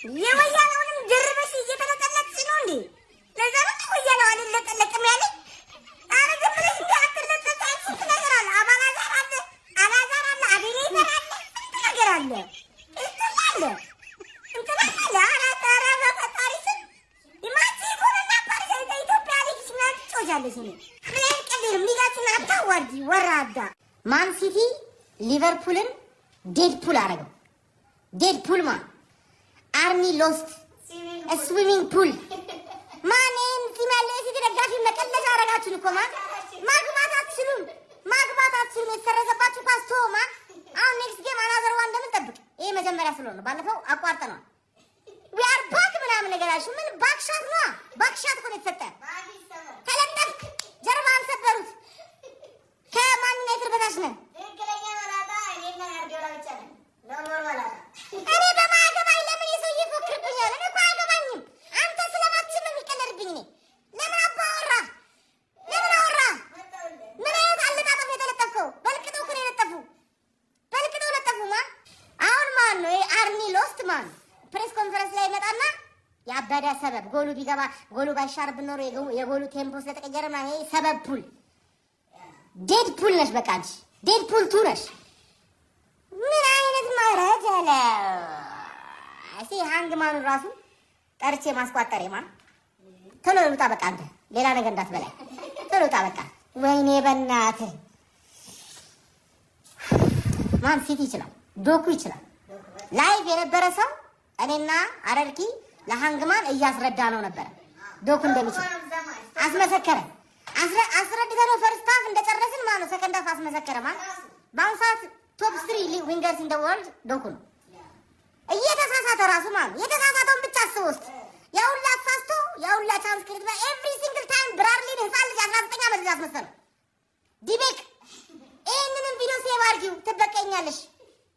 የወያላውንም ደርበሽ እየተለጠለጥሽ ነው እንዴ? ለዛ ነው እንዴ ወያላው አልለጠለቅም ያለኝ? ኧረ ዝም ብለሽ እንዲህ አትለጠለጥ። ስንት ነገር አለ። አባላዛር አለ፣ አላዛር አለ፣ አቤኔዘር አለ፣ ስንት ነገር አለ። እንትን አለ፣ እንትን አለ። ኧረ ኧረ በፈጣሪ ስም ማን ፓሪስ ኢትዮጵያ ሊግ ምናምን ትጫወቻለሽ። እኔ ምን አይነት ቀልድ ነው? ሊጋችን አታዋርጂ ወራዳ። ማን ሲቲ ሊቨርፑልን Deadpool አደረገው። Deadpool ማ አርኒ lost swimming pool ማን ይህን team ያለው የሲቲ ደጋፊ መቀለጃ አደረጋችሁን እኮ። ማን ማግባት አትችሉም፣ ማግባት አትችሉም። የተሰረዘባችሁ ኳስ ቶ ማን አሁን next game another one እንደምንጠብቅ ይሄ መጀመሪያ ስለሆነ ባለፈው አቋርጠነዋል። We are back ምናምን ነገር ያልሽው ምን back shot ነዋ። Back shot እኮ ነው የተሰጠ። ተለጠፍክ፣ ጀርባህን ሰበሩት። ከማን ዩናይትድ በታች ነህ። ትክክለኛ መላጣ እኔና ጋርዲዮላ ብቻ ነን። No more መላጣ። እኔ በማያገባኝ ለምን የሰው ይፎክርብኛል? እኔ እኮ አያገባኝም። አንተ ስለማትችል ነው የሚቀለድብኝ። እኔ ለምን አባ አወራ? ለምን አወራ? ምን አይነት አለጣጠፍ ነው የተለጠፍከው? በልቅጠው እኮ ነው የለጠፉ። በልቅጠው ለጠፉ። ማ አሁን ማን ነው ይሄ አርኒ lost? ማን press conference ላይ ይመጣና ያበደ ሰበብ ጎሉ ቢገባ ጎሉ ባይሻርብን ኖሮ የጎሉ tempo ስለተቀየረ ምናምን ይሄ ሰበብ pool Deadpool ነሽ። በቃ አንቺ Deadpool 2 ነሽ። ምን አይነት ማረጃ ነው? እስኪ hangman ኑ ራሱ ጠርቼ ማስቋጠሬ ማን ቶሎ ልውጣ። በቃ አንተ ሌላ ነገር እንዳትበላይ ቶሎ ውጣ። በቃ ወይኔ በእናትህ ማን ሲቲ ይችላል፣ ዶኩ ይችላል። Live የነበረ ሰው እኔና አረርኪ ለ hangman እያስረዳ ነው ነበረ ዶኩ እንደሚችል አስመሰከረ። አስረድተ ነው first half እንደጨረስን ማለት ነው። Second half አስመሰከረ ማለት በአሁኑ ሰዓት top three wingers in the world ዶኩ ነው። እየተሳሳተ ራሱ ማለት ነው። የተሳሳተውን ብቻ አስበው እስኪ። ያሁላ አሳስቶ ያሁላ chance create every single time ብራድሊን ህፃን ልጅ 19 ዓመት ልጅ አስመሰለው። ዲቤክ ይህንንም ቪዲዮ save አድርጊው፣ ትበቀኛለሽ።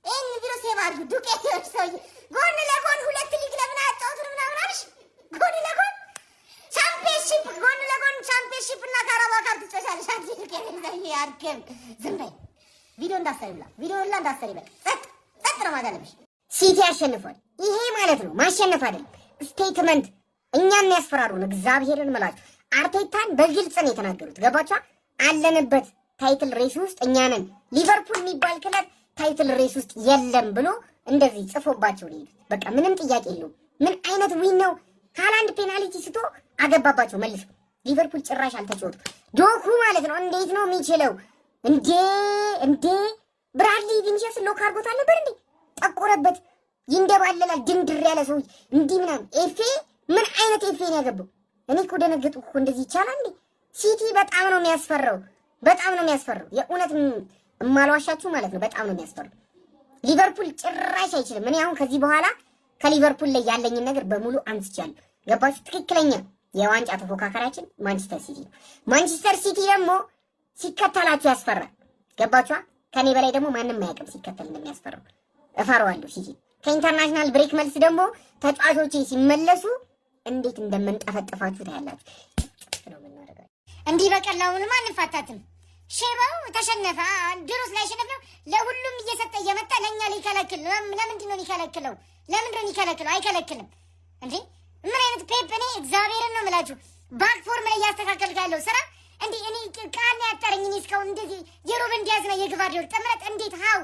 ይህንን ቪዲዮ save አድርጊው። ዱቄት የሆንሽ ሰውዬ ጎን ለጎን ሁለት ሊግ ለምን አያጫውቱን ምናምን አልሽ። ጎን ለጎን ቻምፒየንሺፕ፣ ጎን ለጎን ቻምፒየንሺፕ እና ካራባ ካፕ ትጫወቻለሽ። አንቺ ዱቄት ሰውዬ አድርገም ዝም በይ። ቪዲዮ እንዳሰሪ ብላ ቪዲዮ ሁላ እንዳሰሪ በቃ ጸጥ ጸጥ ነው ማለት አለብሽ። ሲቲ አሸንፏል። ይሄ ማለት ነው ማሸነፍ አይደለም statement። እኛን ያስፈራሩን እግዚአብሔርን ምላችሁ አርቴታን በግልጽ ነው የተናገሩት። ገባችኋ? አለንበት title race ውስጥ እኛ ነን። ሊቨርፑል የሚባል ክለብ title race ውስጥ የለም ብሎ እንደዚህ ጽፎባቸው ነው የሄዱት። በቃ ምንም ጥያቄ የለውም። ምን አይነት win ነው? ሃላንድ penalty ስቶ አገባባቸው መልሶ። ሊቨርፑል ጭራሽ አልተጫወቱ። ዶኩ ማለት ነው እንዴት ነው የሚችለው? እንዴ እንዴ! ብራድሊ ቪኒሲየስ lock አድርጎት አልነበር እንዴ? ጠቆረበት። ይንደባለላል። ድንድር ያለ ሰው እንዲህ ምናምን። ኤፌ ምን አይነት ኤፌ ነው ያገባው? እኔ እኮ ደነገጥኩ እኮ። እንደዚህ ይቻላል እንዴ? ሲቲ በጣም ነው የሚያስፈራው። በጣም ነው የሚያስፈራው። የእውነት እማልዋሻችሁ ማለት ነው። በጣም ነው የሚያስፈራው። ሊቨርፑል ጭራሽ አይችልም። እኔ አሁን ከዚህ በኋላ ከሊቨርፑል ላይ ያለኝን ነገር በሙሉ አንስቻለሁ። ገባችሁ? ትክክለኛ የዋንጫ ተፎካካሪያችን ማንቸስተር ሲቲ ነው። ማንቸስተር ሲቲ ደግሞ ሲከተላችሁ ያስፈራል። ገባችኋ? ከኔ በላይ ደግሞ ማንም አያውቅም ሲከተል እንደሚያስፈራው። እፈራዋለሁ ሲቲ። ከ international break መልስ ደግሞ ተጫዋቾቼ ሲመለሱ እንዴት እንደምንጠፈጥፋችሁ ታያላችሁ። ነው የምናደርገው። እንዲህ በቀላሉማ አንፋታትም። ሼባው ተሸነፈ። ድሮስ ላይሸነፍ ነው። ለሁሉም እየሰጠ እየመጣ ለእኛ ሊከለክል ለምንድን ነው የሚከለክለው? ለምንድን ነው የሚከለክለው? አይከለክልም እንዴ! ምን አይነት ፔፕ! እኔ እግዚአብሔርን ነው የምላችሁ። Back four ላይ እያስተካከልክ ያለው ስራ እንዴ! እኔ ቃል ያጠረኝ እኔ እስካሁን እንደዚህ የሩበን ዲያዝና የግቫርዲዮል ጥምረት እንዴት how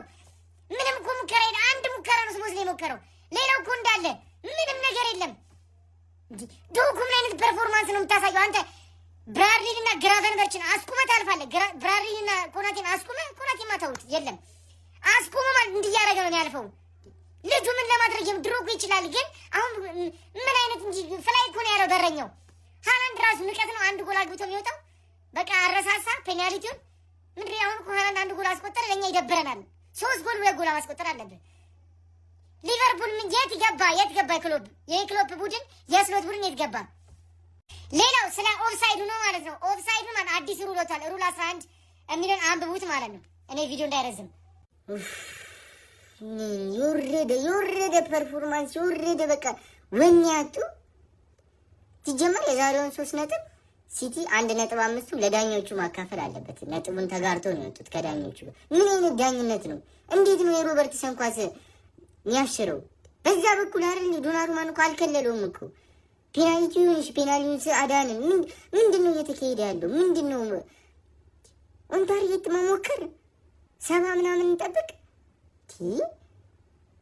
ምንም እኮ ሙከራ የለ። አንድ ሙከራ ነው ስሞዝ ነው የሞከረው። ሌላው እኮ እንዳለ ምንም ነገር የለም። እንዴ ዶኩ ምን አይነት performance ነው የምታሳየው አንተ? ብራድሊን እና ግራቨንበርችን አስቁመህ ታልፋለህ። ብራድሊን እና ኮናቴን አስቁመህ፣ ኮናቴን ማተውት የለም አስቁመህ ማለት እንዲህ እያደረገ ነው የሚያልፈው። ልጁ ምን ለማድረግ ድሮ እኮ ይችላል፣ ግን አሁን ምን አይነት እንጂ fly እኮ ነው ያለው በረኛው። ሃላንድ ራሱ ንቀት ነው አንድ ጎል አግብቶ የሚወጣው። በቃ አረሳሳ penalty ውን ምንድን አሁን እኮ ሃላንድ አንድ ጎል አስቆጠረ፣ ለእኛ ይደብረናል። ሶስት ጎል ሁለት ጎል ማስቆጠር አለብን። ሊቨርፑል ምን የት ገባ? የት ገባ? ክሎፕ የክሎፕ ቡድን የስሎት ቡድን የት ገባ? ሌላው ስለ ኦፍሳይዱ ነው ማለት ነው። ኦፍሳይዱ ማለት አዲስ rule ወጥቷል። Rule 11 የሚለውን አንብቡት ማለት ነው። እኔ ቪዲዮ እንዳይረዝም። የወረደ የወረደ performance የወረደ በቃ ወኔ ያጡ። ሲጀመር የዛሬውን 3 ነጥብ ሲቲ 1.5ቱ ለዳኞቹ ማካፈል አለበት። ነጥቡን ተጋርቶ ነው የወጡት ከዳኞቹ ጋር። ምን አይነት ዳኝነት ነው? እንዴት ነው የሮበርትሰን ኳስ የሚያሽረው? በዛ በኩል አይደል እንዴ? ዶናሩማን እኮ አልከለለውም እኮ። ፔናልቲ ይሁንሽ ፔናልቲውን አዳንን። ምንድን ነው እየተካሄደ ያለው? ምንድን ነው on target መሞከር? 70 ምናምን እንጠብቅ።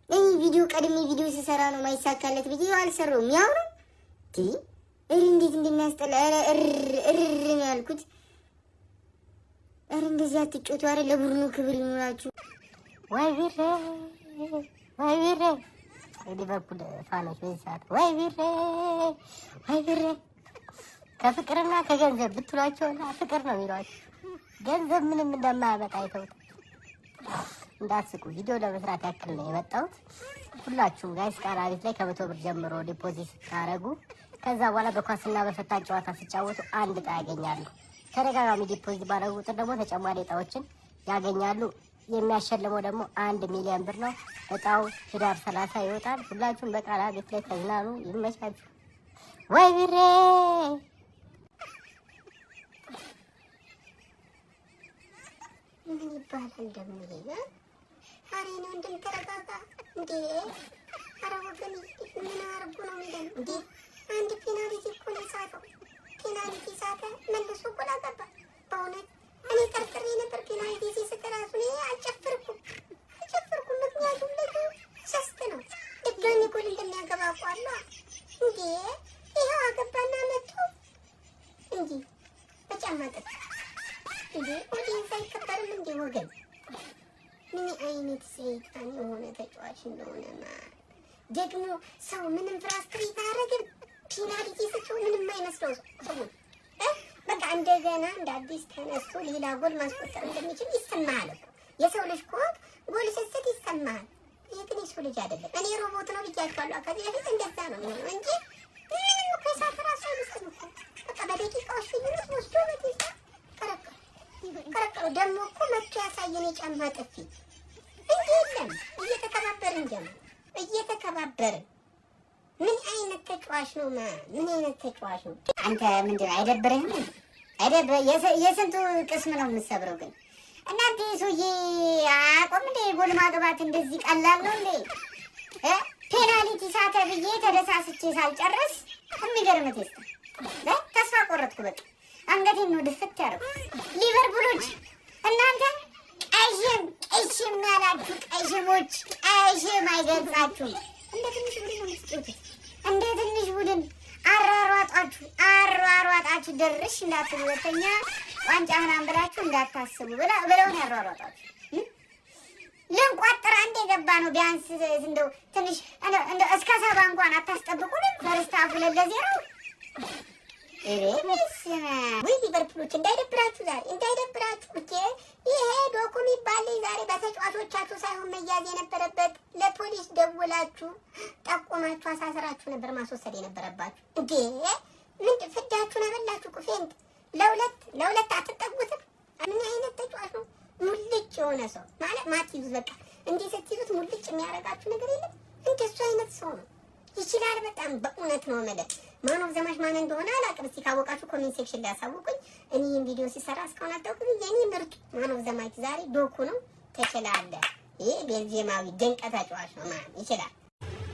እኔ ቪዲዮ ቀድሜ ቪዲዮ ስሰራ ነው ማይሳካለት ብዬ አልሰራውም። ያው ነው። እሪ እንዴት እንደሚያስጠላ! ኧረ እር እር ነው ያልኩት። ኧረ እንደዚህ አትጮቱ። ኧረ ለቡድኑ ክብር ይኑራችሁ። ወይ ቢሬ፣ ወይ ቢሬ! የሊቨርፑል fan ኦች በዚህ ሰዓት ወይ ቢሬ፣ ወይ ቢሬ! ከፍቅርና ከገንዘብ ብትሏቸውና ፍቅር ነው የሚሏቸው። ገንዘብ ምንም እንደማያመጣ አይተውት። እንዳትስቁ፣ ቪዲዮ ለመስራት ያክል ነው የመጣሁት። ሁላችሁም guys ቃና ቤት ላይ ከ100 ብር ጀምሮ deposit ስታደርጉ ከዛ በኋላ በኳስና በፈጣን ጨዋታ ሲጫወቱ አንድ እጣ ያገኛሉ። ተደጋጋሚ deposit ባደረጉ ቁጥር ደግሞ ተጨማሪ እጣዎችን ያገኛሉ። የሚያሸልመው ደግሞ 1 ሚሊዮን ብር ነው። እጣው ህዳር 30 ይወጣል። ሁላችሁም በቃና ቤት ላይ ተዝናኑ። ይመቻችሁ። ወይ ብሬ! ምን ይባላል ደግሞ ይሄ? ኧረ እኔ ወንድም ተረጋጋ እንዴ! ኧረ ወገን ምን አርጎ ነው የሚለን እንዴ? አንድ ፔናልቲ እኮ ነው የሳተው። ፔናልቲ ሳተ፣ መልሶ ጎል አገባ። በእውነት እኔ ጠርጥሬ ነበር። ፔናልቲ ሲስት ራሱ እኔ አልጨፈርኩም አልጨፈርኩም። ምክንያቱም ልጁ ሸስት ነው፣ ድጋሚ ጎል እንደሚያገባ አውቋለሁ። እንዴ ይኸው አገባና መጥቶ እንጂ በጫማ ጥፍ እንዴ! Audience አይከበርም እንዴ ወገን? ምን አይነት ሰይጣን የሆነ ተጫዋች እንደሆነ ደግሞ ሰው ምንም frustrate አያደርግም። ፔናልቲ ስቶ ምንም አይመስለው ሰው በቃ እንደገና እንደ አዲስ ተነስቶ ሌላ ጎል ማስቆጠር እንደሚችል ይሰማሃል እኮ። የሰው ልጅ ከሆንክ ጎል ስትስት ይሰማሃል። ይህ ግን የሰው ልጅ አይደለም። እኔ ሮቦት ነው ብያቸዋለሁ ከዚህ በፊት። እንደዛ ነው የሚሆነው እንጂ ምንም እኮ የሳተ ራሱ አይመስልም እኮ። በቃ በደቂቃዎች ልዩነት ወስዶ በቴስታ ከረከሩ ከረከሩ። ደግሞ እኮ መጥቶ ያሳየን የጫማ ጥፊ እንጂ የለም። እየተከባበርን ጀምር እየተከባበርን። ምን አይነት ተጫዋች ነው? ምን አይነት ተጫዋች ነው? አንተ ምንድን ነው አይደብርህም? አይደብርህ? የስንቱ ቅስም ነው የምትሰብረው ግን? እናንተ ይህ ሰውዬ አያውቁም እንዴ? ጎል ማግባት እንደዚህ ቀላል ነው እንዴ? ፔናልቲ ሳተ ብዬ ተደሳስቼ ሳልጨርስ የሚገርም ቴስታ ተስፋ ቆረጥኩ። በቃ አንገቴን ነው ድፍት ያደረኩት። ሊቨርፑሎች እናንተ ቀሽም ቀሽም ያላችሁ ቀሽሞች፣ ቀሽም አይገልጻችሁም። እንደ ትንሽ ቡድን ነው የምትጫወቱት። እንደ ትንሽ ቡድን አሯሯጣችሁ አሯሯጣችሁ ድርሽ እንዳትሉ፣ ሁለተኛ ዋንጫ ምናምን ብላችሁ እንዳታስቡ ብለውን ያሯሯጣችሁ። ልንቋጥር አንድ የገባ ነው። ቢያንስ እንደው ትንሽ እንደው እስከ 70 እንኳን አታስጠብቁንም። First half 2-0። ወይ ሊቨርፑሎች እንዳይደብራችሁ፣ ዛሬ እንዳይደብራችሁ። እንዴ ይሄ ዶኩ የሚባል ልጅ ዛሬ በተጫዋቾቻችሁ ሳይሆን መያዝ የነበረበት ለፖሊስ ደውላችሁ ጠቁማችሁ አሳስራችሁ ነበር ማስወሰድ የነበረባችሁ። እንዴ ምን ፍዳችሁን አበላችሁ እኮ ፌንት ለሁለት ለሁለት አትጠጉትም። ምን አይነት ተጫዋች ነው? ሙልጭ የሆነ ሰው ማለት ማትይዙት በቃ እንዲህ ስትይዙት ሙልጭ የሚያደርጋችሁ ነገር የለም። እንደሱ አይነት ሰው ነው። ይችላል በጣም፣ በእውነት ነው የምልህ። Man of the match ማን እንደሆነ አላውቅም። እስኪ ካወቃችሁ comment section ላይ አሳውቁኝ። እኔ ይህን ቪዲዮ ሲሰራ እስካሁን አታውቅም። የኔ ምርጡ man of the match ዛሬ ዶኩ ነው። ትችላለህ። ይህ ቤልጅየማዊ ድንቅ ተጫዋች ነው። ማን ይችላል።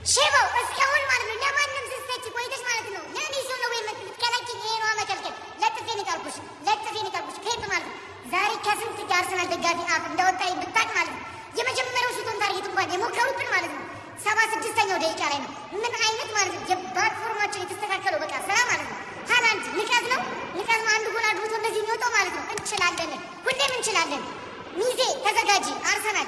ሽበው እስካሁን ማለት ነው ለማንም ስትሰጪ ቆይተሽ ማለት ነው። ለእኔ ሰው ነው ወይ የምትከለኪኝ? ይሄ ነው መከልከል። ለጥፌ ነው የጣልኩሽ፣ ለጥፌ ነው የጣልኩሽ ፔፕ ማለት ነው። ዛሬ ከስንት የአርሰናል ደጋፊ አፍ እንደወጣኝ ብታውቅ ማለት ነው። የመጀመሪያው shot on target እንኳን የሞከሩብን ማለት ነው 76ኛው ደቂቃ ላይ ነው። ምን አይነት ማለት ነው የ back form ኣቸው የተስተካከለው በቃ ስራ ማለት ነው። ሃላንድ ንቀት ነው ንቀት ነው። አንድ ጎል አግብቶ እንደዚህ የሚወጣው ማለት ነው። እንችላለን፣ ሁሌም እንችላለን። ሚዜ ተዘጋጂ አርሰናል።